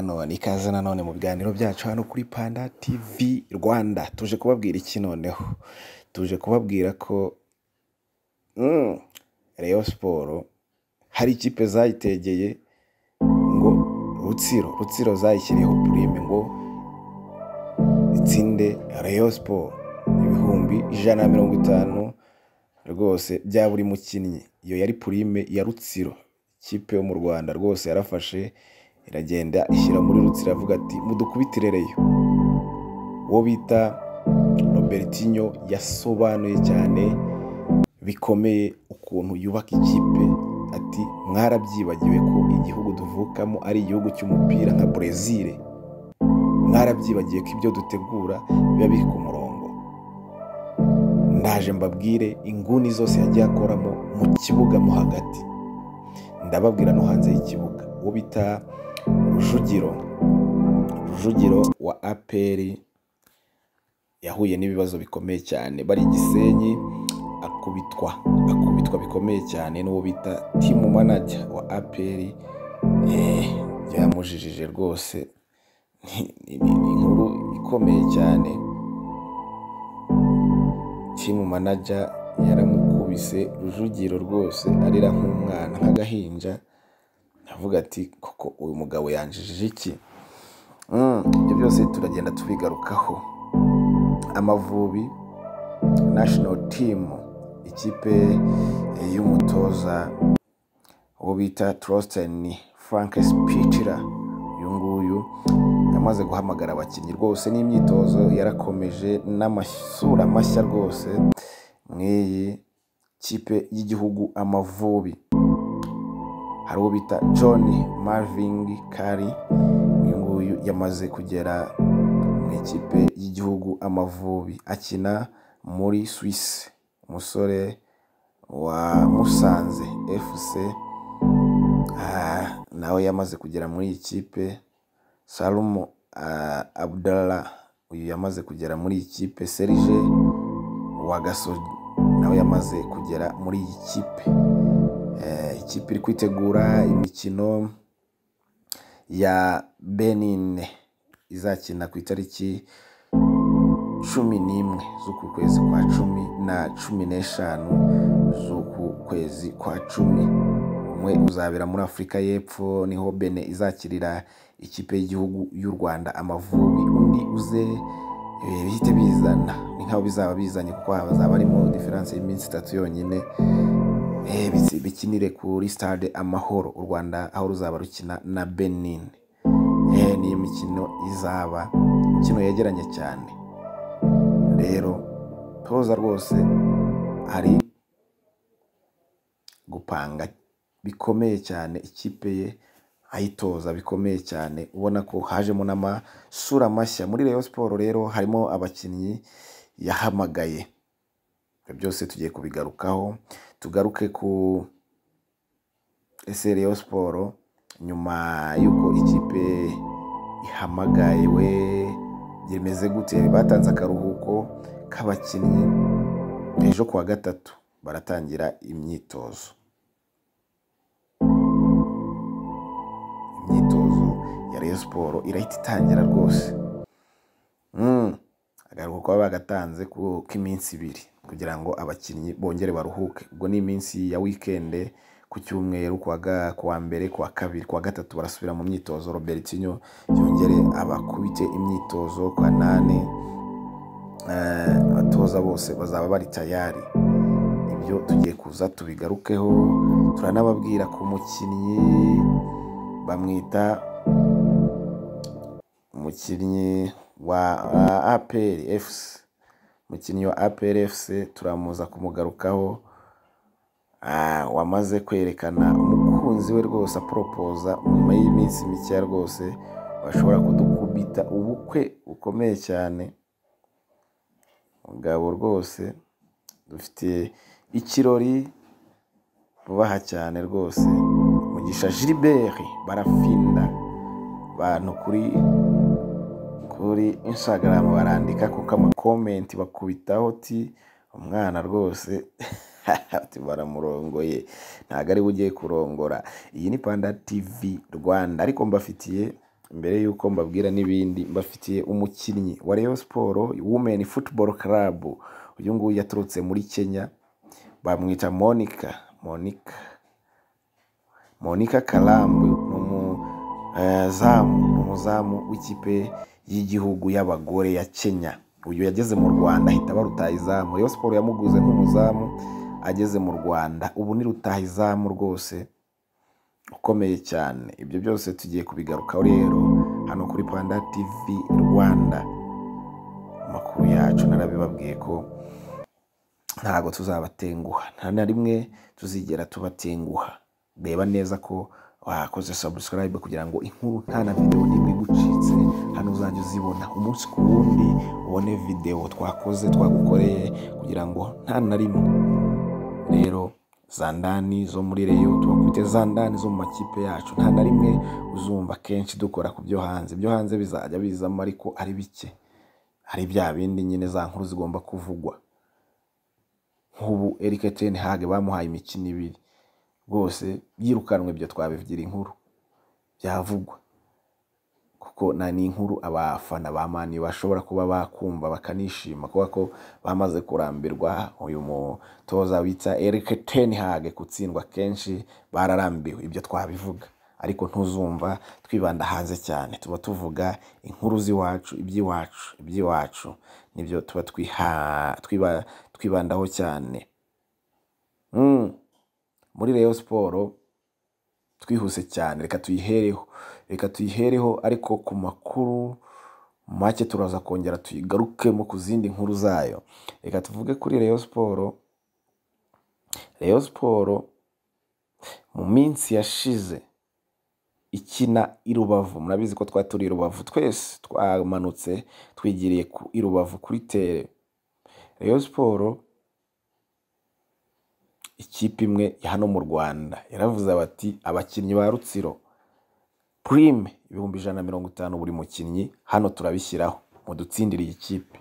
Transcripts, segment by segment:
Nanone ikaze nanone mu biganiro byacu hano kuri Panda TV Rwanda. Tuje kubabwira iki noneho? Tuje kubabwira ko Rayon Sports hari ikipe zayitegeye ngo Rutsiro zayishyiriyeho prime ngo itsinde Rayon Sports 150,000 rwose bya buri mukinnyi. Iyo yari prime ya Rutsiro, ikipe yo mu Rwanda rwose yarafashe iragenda ishyira muri Rutsiro avuga ati mudukubitire Rayon. Uwo bita Robertinho yasobanuye cyane bikomeye ukuntu yubaka ikipe, ati mwarabyibagiwe ko igihugu tuvukamo ari igihugu cy'umupira nka Brezil, mwarabyibagiwe ko ibyo dutegura biba biri ku murongo. Ndaje mbabwire inguni zose yagiye akoramo mu kibuga mo hagati, ndababwira no hanze y'ikibuga. Uwo bita Rujugiro wa APR yahuye n'ibibazo bikomeye cyane bari Gisenyi, akubitwa bikomeye cyane n'uwo bita team manager wa APR. Byamujijije rwose, ni inkuru ikomeye cyane. Team manager yaramukubise Rujugiro rwose arira nk'umwana nk'agahinja, avuga ati koko uyu mugabo yanjijije iki? Ibyo byose turagenda tubigarukaho. Amavubi national team, ikipe y'umutoza uwo bita Trosten Frank Spichler, uyu nguyu yamaze guhamagara abakinnyi rwose, n'imyitozo yarakomeje n'amasura mashya rwose mw'iyi kipe y'igihugu Amavubi. Hari uwo bita John Marvin Kari, uyu nguyu yamaze kugera mu ikipe y'igihugu Amavubi, akina muri Suisse, umusore wa Musanze FC nawe yamaze kugera muri iyi kipe. Salumu Abdallah uyu yamaze kugera muri iyi kipe. Serge Wagaso nawe yamaze kugera muri iyi kipe. Ikipe iri kwitegura imikino ya Benin izakina ku itariki 11 z'uku kwezi kwa 10 na 15 z'uku kwezi kwa 10. Umwe uzabera muri Afurika y'Epfo, niho Benin izakirira ikipe y'igihugu y'u Rwanda Amavubi. Undi uze bihite bizana, ni nkaho bizaba bizanye kuko hazaba harimo diferanse y'iminsi 3 yonyine. Bikinire kuri stade Amahoro, u Rwanda aho ruzaba rukina na Benin. Ni imikino izaba imikino yegeranye cyane. Rero toza rwose ari gupanga bikomeye cyane ikipe ye, ayitoza bikomeye cyane, ubona ko hajemo n'amasura mashya muri Rayon Sports. Rero harimo abakinnyi yahamagaye, byose tugiye kubigarukaho. Tugaruke ku ese Rayon Sports nyuma y'uko ikipe ihamagawe byemeze gute? Batanze akaruhuko k'abakinnyi, ejo kuwa gatatu baratangira imyitozo. Imyitozo ya Rayon Sports irahita itangira rwose. Agaruhuko baba bagatanze k'iminsi 2 kugira ngo abakinnyi bongere baruhuke. Ubwo ni iminsi ya weekend, ku cyumweru, kuwa mbere, kuwa kabiri, kuwa gatatu barasubira mu myitozo. Robertinho yongere abakubite imyitozo kwa 8, abatoza bose bazaba bari tayari. Ibyo tugiye kuza tubigarukeho. Turanababwira ku mukinnyi bamwita umukinnyi wa APR FC, umukinnyi wa APR FC turamuza kumugarukaho, wamaze kwerekana umukunzi we rwose apropoza nyuma y'iminsi mike rwose bashobora kudukubita ubukwe bukomeye cyane. Mugabo rwose dufite ikirori vubaha cyane rwose. Mugisha Gilbert barafinda abantu kuri Instagram barandika kuko amakomenti bakubitaho ti umwana rwose ati baramurongoye, ntago ari we ugiye kurongora. Iyi ni Panda TV Rwanda, ariko mbafitiye Mbere y'uko mbabwira n'ibindi, mbafitiye umukinnyi wa Rayon Sport Women Football Club. Uyu nguyu yaturutse muri Kenya, bamwita Monica Kalambu. Ni umuzamu w'ikipe y'igihugu y'abagore ya Kenya. Uyu yageze mu Rwanda ahita aba rutahizamu. Rayon Sport yamuguze nk'umuzamu ageze mu Rwanda, ubu ni rutahizamu rwose ukomeye cyane. Ibyo byose tugiye kubigarukaho rero hano kuri Panda TV Rwanda. Amakuru yacu narabibabwiye ko ntago tuzabatenguha, nta na rimwe tuzigera tubatenguha. Reba neza ko wakoze subscribe kugira ngo inkuru nta na video n'imwe igucitse, hano uzajya uzibona umunsi ku wundi, ubone video twakoze twagukoreye kugira ngo nta na rimwe. Rero zandani zo muri Rayon tubakubite, zandani zo mu makipe yacu, nta na rimwe uzumva kenshi dukora ku byo hanze. Ibyo hanze bizajya bizamo ariko ari bike, ari bya bindi nyine za nkuru zigomba kuvugwa. Nk'ubu Erik ten Hag bamuhaye imikino 2 rwose yirukanwe, ibyo twabigira inkuru byavugwa, kuko na ni inkuru abafana ba Mani bashobora kuba bakumva bakanishima, kuko ko bamaze kurambirwa uyu mutoza witwa Erik ten Hag gutsindwa kenshi, bararambiwe. Ibyo twabivuga, ariko ntuzumva twibanda hanze cyane, tuba tuvuga inkuru z'iwacu, iby'iwacu nibyo tuba twibandaho cyane. Muri Rayon Sport twihuse cyane, reka tuyihereho ariko ku makuru make turaza kongera tuyigarukemo ku zindi nkuru zayo. Reka tuvuge kuri Rayon Sport. Rayon Sport mu minsi yashize ikina i Rubavu, murabizi ko twaturi i Rubavu twese, twamanutse twigiriye i Rubavu kuri tere. Rayon Sport ikipe imwe ya hano mu Rwanda yaravuze bati abakinnyi ba Rutsiro prime 150,000 buri mukinnyi, hano turabishyiraho mudutsindire iyi kipe.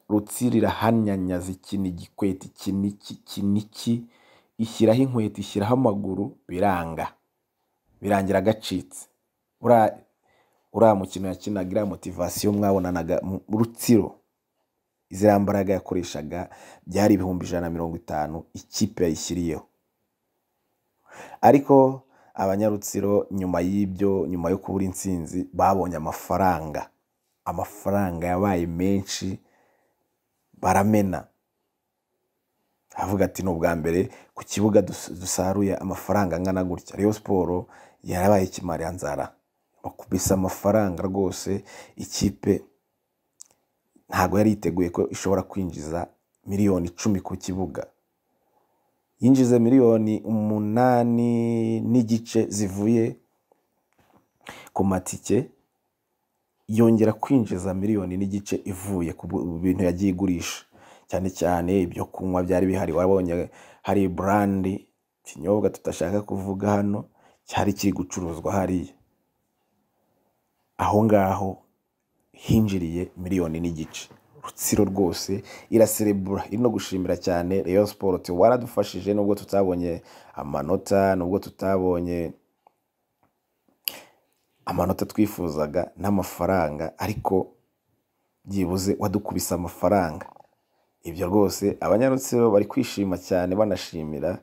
Rutsiro irahanyanyaza ikina igikweta, iki n'iki, ishyiraho inkweto, ishyiraho amaguru, biranga, birangira gacitse. Uriya mukino yakinaga, iriya motivasiyo mwabonanaga Rutsiro, iziriya mbaraga yakoreshaga byari 150,000 ikipe yayishyiriyeho. Ariko abanyarutsiro nyuma y'ibyo, nyuma yo kubura intsinzi, babonye amafaranga, amafaranga yabaye menshi, baramena. Avuga ati ni ubwa mbere ku kibuga dusaruye amafaranga angana gutya. Rayon Sport yarabaye ikimariyanzara, bakubise amafaranga rwose. Ikipe ntago yari yiteguye ko ishobora kwinjiza miliyoni 10 ku kibuga, yinjize miliyoni 8.5 zivuye ku matike, yongera kwinjiza miliyoni 1.5 ivuye ku bintu yagiye igurisha, cyane cyane ibyo kunywa byari bihari. Wabonye hari brandi, ikinyobwa tutashaka kuvuga hano, cyari kiri gucuruzwa hariya. Aho ngaho hinjiriye miliyoni 1.5. Rutsiro rwose iraserebura, iri no gushimira cyane Rayon Sport, waradufashije nubwo tutabonye amanota, nubwo tutabonye amanota twifuzaga n'amafaranga, ariko byibuze wadukubise amafaranga. Ibyo rwose abanyarutsiro bari kwishima cyane, banashimira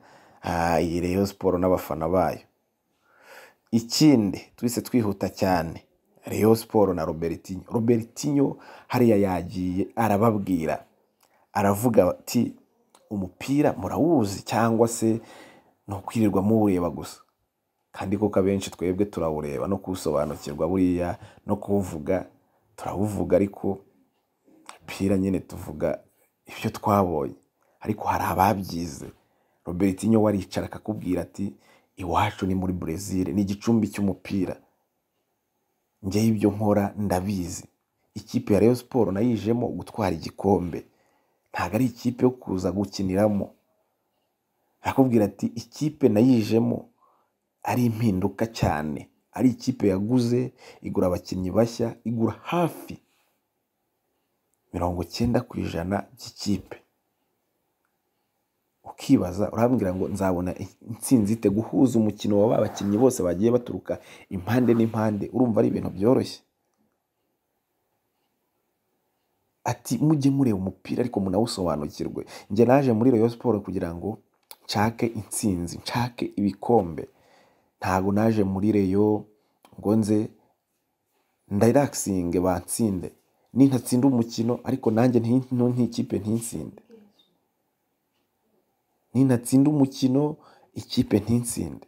iyi Rayon Sport n'abafana bayo. Ikindi twise twihuta cyane, Rayon Sport na Robertinho. Robertinho hariya yagiye arababwira, aravuga ati umupira murawuzi cyangwa se ni ukwirirwa muwureba gusa. Kandi koko abenshi twebwe turawureba no kuwusobanukirwa buriya no kuwuvuga turawuvuga, ariko umupira nyine tuvuga ibyo twabonye, ariko hari ababyize. Robertinho waricara akakubwira ati iwacu ni muri Brazil, ni igicumbi cy'umupira, njyewe ibyo nkora ndabizi. Ikipe ya Rayon Sport nayijemo gutwara igikombe, ntabwo ari ikipe yo kuza gukiniramo. Akubwira ati ikipe nayijemo ari impinduka cyane, ari ikipe yaguze, igura abakinnyi bashya, igura hafi 90% by'ikipe. Ukibaza urambwira ngo nzabona intsinzi ite? Guhuza umukino wa bakinnyi bose bagiye baturuka impande n'impande, urumva ari ibintu byoroshye? Ati mujye mureba umupira ariko munawusobanukirwe. Njye naje muri Rayon Sport kugira ngo nshake intsinzi, nshake ibikombe. Ntago naje muri Rayon ngo nze ndarelaxinge bansinde, nintatsinda umukino ariko nanjye ntikipe ntinsinde, nintatsinda umukino ikipe ntinsinde.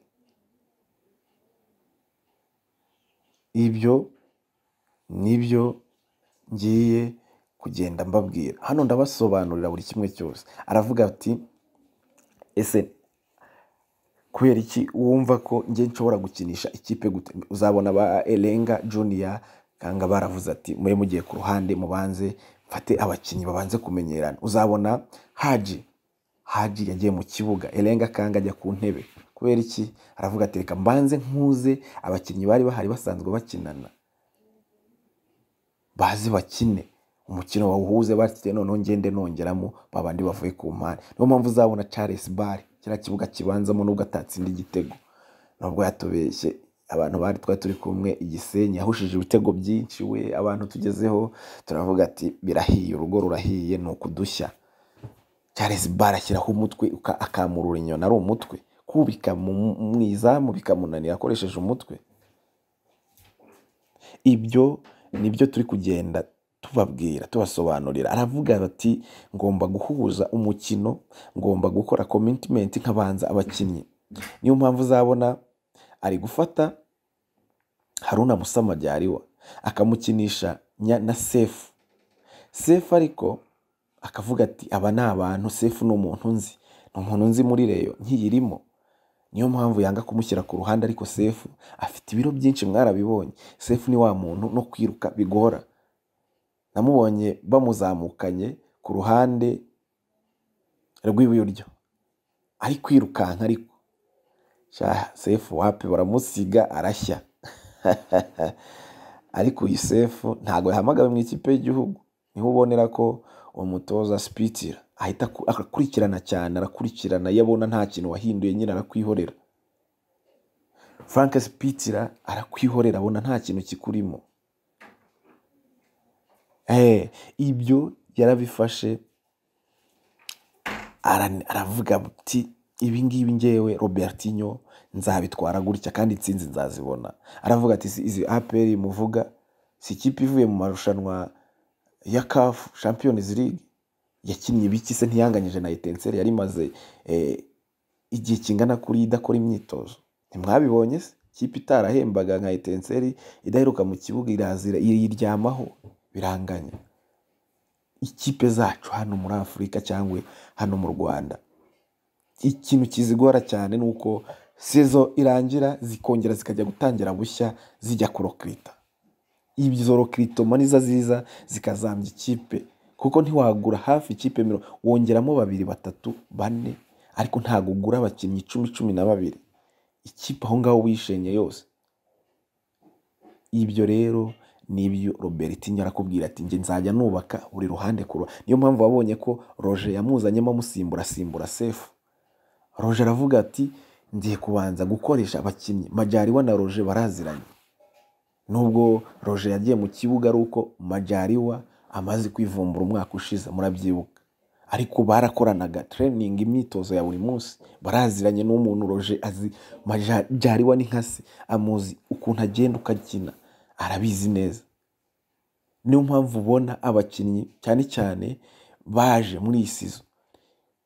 Ibyo nibyo ngiye kugenda mbabwira hano, ndabasobanurira buri kimwe cyose. Aravuga ati ese kubera iki wumva ko njye nshobora gukinisha ikipe gute? Uzabona ba Elenga Junior kanga baravuze ati mube mugiye ku ruhande mubanze mfate abakinnyi babanze kumenyerana. Uzabona Haji yagiye mu kibuga, Elenga kanga ajya ku ntebe. Kubera iki? Aravuga ati reka mbanze nkuze abakinnyi bari bahari basanzwe bakinana, bazi bakine umukino bawuhuze batite, noneho ngende nongeramo babandi bavuye ku mpande. Niyo mpamvu uzabona Charles Barre kiriya kibuga kibanzamo nubwo atatsinda igitego, nubwo yatubeshye abantu bari twari turi kumwe Igisenyi yahushije ibitego byinshi we, abantu tugezeho turavuga ati birahiye, urugo rurahiye, ni ukudushya. Charles Barre ashyiraho umutwe akamurura inyoni, ari umutwe kubika mu izamu bikamunanira akoresheje umutwe. Ibyo nibyo turi kugenda tubabwira, tubasobanurira. Aravuga ati ngomba guhuza umukino, ngomba gukora commitment nkabanza abakinnyi. Niyo mpamvu uzabona ari gufata Haruna Musa Majaliwa akamukinisha na Sefu. Sefu ariko akavuga ati aba ni abantu, Sefu ni umuntu nzi, ni umuntu nzi muri Rayon nkiyirimo. Niyo mpamvu yanga kumushyira ku ruhande, ariko Sefu afite ibiro byinshi mwarabibonye. Sefu ni wa muntu no kwiruka bigora. Namubonye bamuzamukanye ku ruhande rw'iburyo ari kwirukanka, ariko Sefu wapi, baramusiga arashya. Ariko uyu Sefu ntago yahamagawe mu ikipe y'igihugu. Niho ubonera ko umutoza Spitira ahita akurikirana cyane, arakurikirana iyo abona nta kintu wahinduye nyine arakwihorera. Frank Spitira arakwihorera, abona nta kintu kikurimo. Ibyo yarabifashe aravuga ati ibi ngibi ngewe Robertinho nzabitwara gutya kandi intsinzi nzazibona. Aravuga ati izi APR muvuga si ikipe ivuye mu marushanwa ya CAF Champions League, yakinnye ibiki se? Ntiyanganyije na Etincelle yari imaze igihe kingana kuri idakora imyitozo. Ntimwabibonye se? Ikipe itarahembaga nka Etincelle idaheruka mu kibuga irazira iryamaho biranganya. Ikipe zacu hano muri Afurika cyangwa hano mu Rwanda, ikintu kizigora cyane nuko sezo irangira zikongera zikajya gutangira bushya zijya kurokrita. Izo rokritoma nizo ziza zikazambya ikipe, kuko ntiwagura hafi ikipe wongeramo 2 3 4, ariko ntago ugura abakinnyi 10 12. Ikipe aho ngaho wishenye yose. Ibyo rero nibyo Robertinho arakubwira ati njye nzajya nubaka buri ruhande ku. Niyo mpamvu wabonye ko Roger yamuzanyemo amusimbura simbura Sefu. Roger aravuga ati ngiye kubanza gukoresha abakinnyi. Majaliwa na Roger baraziranye, nubwo Roger yagiye mu kibuga ari uko Majaliwa amaze kwivumbura umwaka ushize, murabyibuka. Ariko barakoranaga training, imyitozo ya buri munsi, baraziranye. N'umuntu Roger azi Majaliwa ni nkase, amuzi ukuntu agenda ukakina, arabizi neza. Niyo mpamvu ubona abakinnyi cyane cyane baje muri iyi season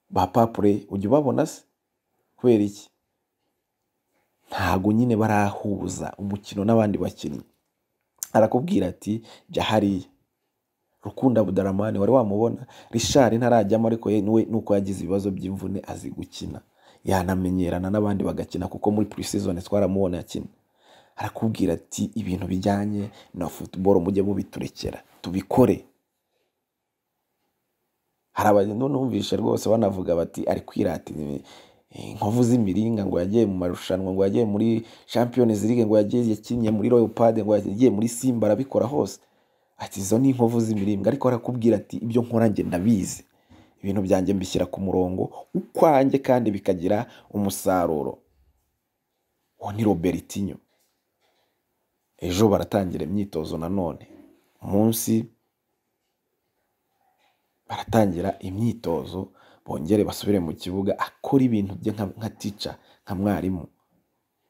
ba Papure ujya ubabona se? Kubera iki? Ntago nyine barahuza umukino n'abandi bakinnyi. Arakubwira ati jya hariya. Rukunda Budaramani wari wamubona, Richard ntarajyamo ariko we nuko yagize ibibazo by'imvune azi gukina, yanamenyerana n'abandi bagakina, kuko muri pre-season twaramubona yakina. Arakubwira ati ibintu bijyanye na football mujye mubiturekera tubikore. Hari abantu numvishe rwose banavuga bati ari kwirata inkovu z'imiringa, ngo yagiye mu marushanwa, ngo yagiye muri Champions League, ngo yagiye yakinnye muri Leopard, ngo yagiye muri Simba, arabikora hose. Ati izo ni inkovu z'imiringa. Ariko arakubwira ati ibyo nkora njye ndabizi, Ibintu byanjye mbishyira ku murongo ukwanjye kandi bikagira umusaruro. Uwo ni Robertinho. Ejo baratangira imyitozo nanone, umunsi baratangira imyitozo, bongere basubire mu kibuga, akora ibintu bye nka tica, nka mwarimu.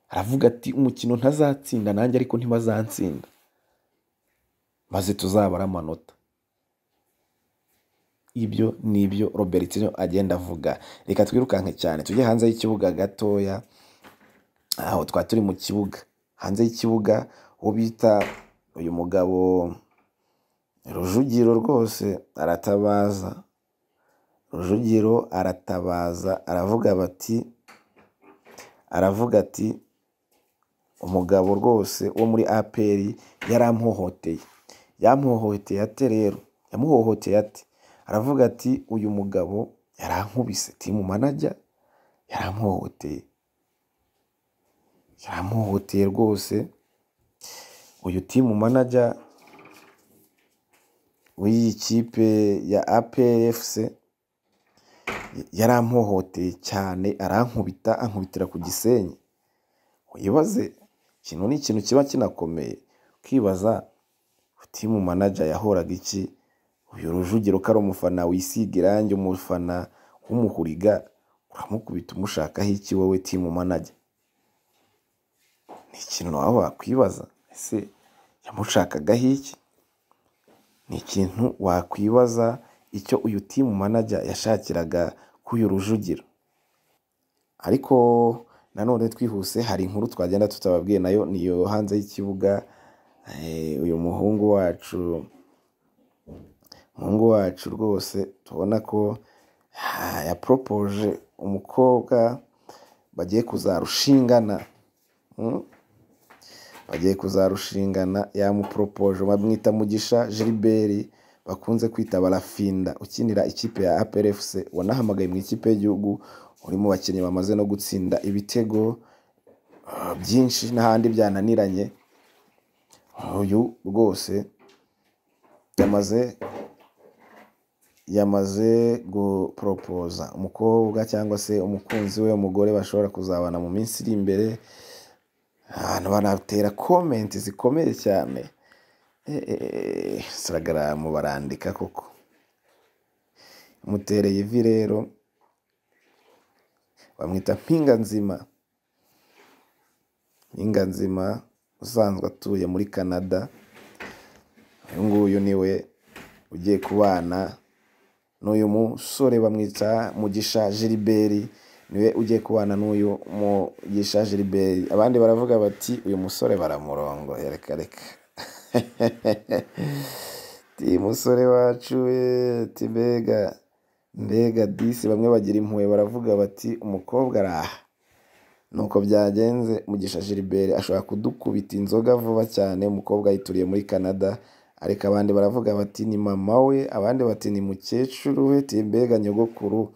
Aravuga ati umukino ntazatsinda nanjye ariko ntibazantsinda, maze tuzabara amanota. Ibyo ni ibyo Robertinho agenda avuga. Reka twirukanke cyane tujye hanze y'ikibuga gatoya, aho twari turi mu kibuga. Hanze y'ikibuga uwo bita uyu mugabo Rujugiro rwose aratabaza. Rujugiro aratabaza, aravuga bati, aravuga ati umugabo rwose wo muri APR yarampohoteye. Yampohoteye ate rero? Yamuhohoteye ate? Aravuga ati uyu mugabo yarankubise, team manager yarampohoteye. Yarampohoteye rwose. Uyu team manager w'iyi kipe ya APR FC yarampohoteye cyane, arankubita, ankubitira ku Gisenyi. Wibaze, kino ni ikintu kiba kinakomeye, ukibaza team manager yahoraga iki? Uyu Rujugiro ko ari umufana wisiga irangi, umufana w'umuhuriga, uramukubita umushakaho iki wowe team manager? Ni ikintu nawe wakwibaza, ese yamushakagaho iki? Ni ikintu wakwibaza icyo uyu team manager yashakiraga k'uyu Rujugiro. Ariko nanone twihuse, hari inkuru twagenda tutababwiye, nayo niyo hanze y'ikibuga. Uyu muhungu wacu rwose tubona ko yapropoje umukobwa bagiye kuzarushingana. Bagiye kuzarushingana, yamupropoje, bamwita Mugisha Gilbert bakunze kwita Barafinda, ukinira ikipe ya APR FC, wanahamagaye mu ikipe y'igihugu, uri mu bakinnyi bamaze no gutsinda ibitego byinshi n'ahandi byananiranye. Uyu rwose yamaze guporopoza umukobwa cyangwa se umukunzi we, umugore bashobora kuzabana mu minsi iri imbere. Abantu banatera comment zikomeye cyane. Instagram barandika koko. Mutereye ivi rero, bamwita Mpinganzima. Mpinganzima usanzwe atuye muri Canada. Uyu nguyu niwe ugiye kubana n'uyu musore bamwita Mugisha Gilbert, niwe ugiye kubana n'uyu Mugisha Gilbert. Abandi baravuga bati uyu musore baramurongoye, reka reka. Ti musore wacu we, ti mbega mbega disi. Bamwe bagira impuhwe baravuga bati umukobwa araha. Nuko byagenze, Mugisha Gilbert ashobora kudukubita inzoga vuba cyane, umukobwa yituriye muri Canada. Ariko abandi baravuga bati ni mama we, abandi bati ni mukecuru we, ti mbega nyogokuru.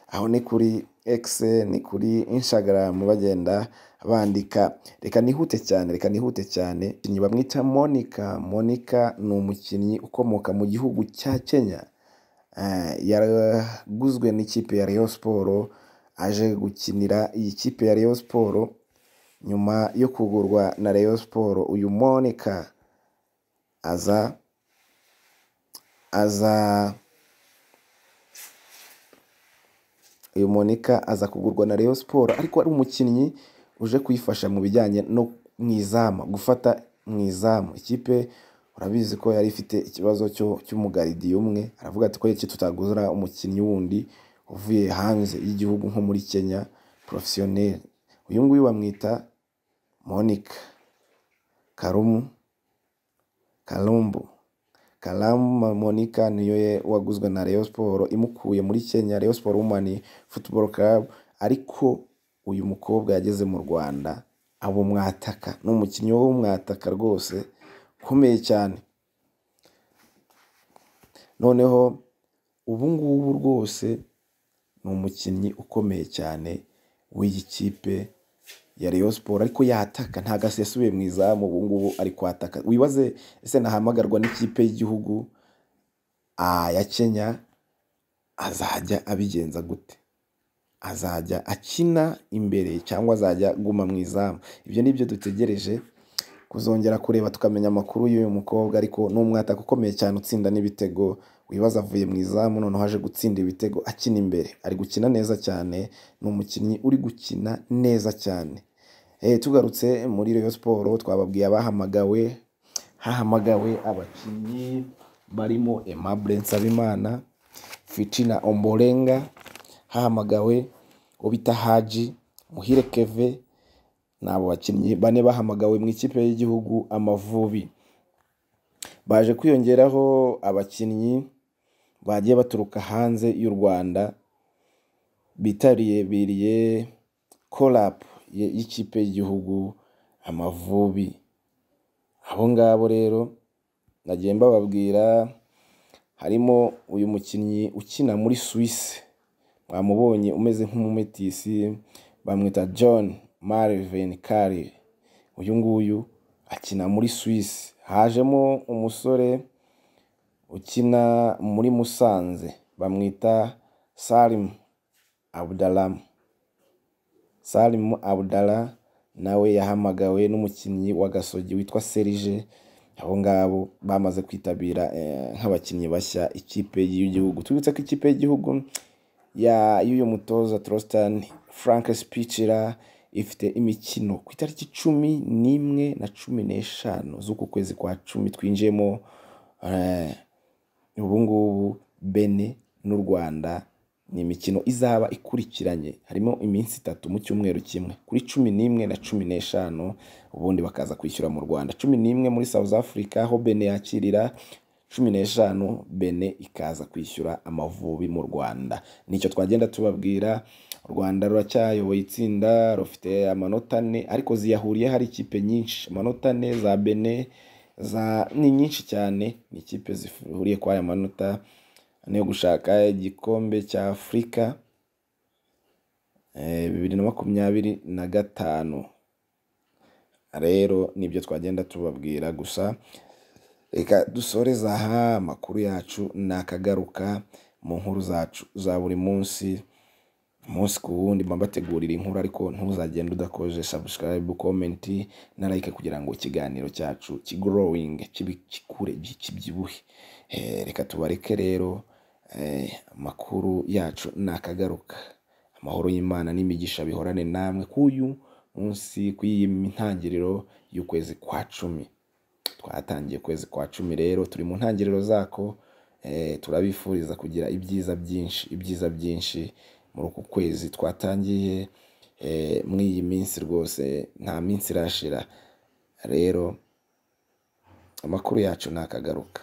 Aho ni kuri X, ni kuri Instagram bagenda bandika. Reka nihute cyane, reka nihute cyane. Umukinnyi bamwita Monica. Monica ni umukinnyi ukomoka mu gihugu cya Kenya. Yaraguzwe n'ikipe ya Rayon Sports, aje gukinira iyi kipe ya Rayon Sports nyuma yo kugurwa na Rayon Sports. Uyu Monica aza uyu Monica aza kugurwa na Rayon Sports, ariko ari umukinnyi uje kuyifasha mu bijyanye no mu izamu, gufata mu izamu. Ikipe urabizi ko yari ifite ikibazo cy'umugaridi umwe, aravuga ati ko iki tutagura umukinnyi wundi uvuye hanze y'igihugu nko muri Kenya professionnel. Uyu nguyu bamwita Monica Kalumbu. Karamu Monica niyo waguzwe na Rayon Sports, imukuye muri Kenya, Rayon Sports Women Football Club. Ariko uyu mukobwa yageze mu Rwanda abo mwataka, ni umukinnyi wo mwataka rwose ukomeye cyane. Noneho ubu ngubu rwose ni umukinnyi ukomeye cyane w'iyi kipe ya Rayon Sports, ariko yataka ntago asesuye mu izamu, ubu ngubu ari kwataka. Wibaze ese nahamagarwa n'ikipe y'igihugu ya Kenya Azajya abigenza gute? Azajya akina imbere cyangwa azajya aguma mu izamu? Ibyo ni byo dutegereje kuzongera kureba, tukamenya amakuru y'uyu mukobwa. Ariko ni umwataka ukomeye cyane, utsinda n'ibitego. Wibaza avuye mu izamu, noneho aje gutsinda ibitego akina imbere. Ari gukina neza cyane, ni umukinnyi uri gukina neza cyane. Tugarutse muri Rayon Sports, twababwiye abahamagawe. Hahamagawe abakinnyi barimo Aimable Nsabimana, Fitina Ombolenga, hahamagawe uwo bita Haji Muhire Keve. Ni abo bakinnyi bane bahamagawe mu ikipe y'igihugu Amavubi. Baje kwiyongeraho abakinnyi bagiye baturuka hanze y'u Rwanda bitabiriye call-up y'ikipe y'igihugu Amavubi. Abo ngabo rero nagiye mbababwira, harimo uyu mukinnyi ukina muri Suisse, mwamubonye, umeze nk'umumetisi, bamwita John Marvin Kari. Uyu nguyu akina muri Suisse. Hajemo umusore ukina muri Musanze, bamwita Salim Abdalam. Salim Abdallah nawe yahamagawe, n'umukinnyi wa Gasogi witwa Serge. Abo ngabo bamaze kwitabira nk'abakinnyi bashya ikipe y'igihugu. Tubibutse ko ikipe y'igihugu y'uyu mutoza Torsten Frank Spittler ifite imikino ku itariki 11 na 15 z'uku kwezi kwa 10 twinjiyemo ubu ngubu. Benin n'u Rwanda ni imikino izaba ikurikiranye, harimo iminsi 3 mu cyumweru kimwe, kuri 11 na 15, ubundi bakaza kwishyura mu Rwanda. 11 muri South Africa aho Benin yakirira, 15 Benin ikaza kwishyura Amavubi mu Rwanda. Nicyo twagenda tubabwira. U Rwanda ruracyayoboye itsinda, rufite amanota 4, ariko ziyahuriye hari ikipe nyinshi. Amanota 4 za Benin za ni nyinshi cyane, ni ikipe zihuriye kuri aya manota niyo gushaka igikombe cya Afurika 2025. Rero nibyo twagenda tubabwira gusa. Reka dusoreze aha amakuru yacu, nakagaruka mu nkuru zacu za buri munsi, umunsi ku wundi mba mbategurira inkuru. Ariko ntuzagende udakoze subscribe, comment na like, kugira ngo ikiganiro cyacu kigrowing, kikure, kibyibuhe. Reka tubareke rero, amakuru yacu nakagaruka. Amahoro y'Imana n'imigisha bihorane namwe k'uyu munsi, kw'iyi ntangiriro y'ukwezi kwa 10. Twatangiye ukwezi kwa 10 rero, turi mu ntangiriro zako. Turabifuriza kugira ibyiza byinshi, ibyiza byinshi muri uku kwezi twatangiye, muri iyi minsi rwose nta minsi irashira. Rero amakuru yacu nakagaruka.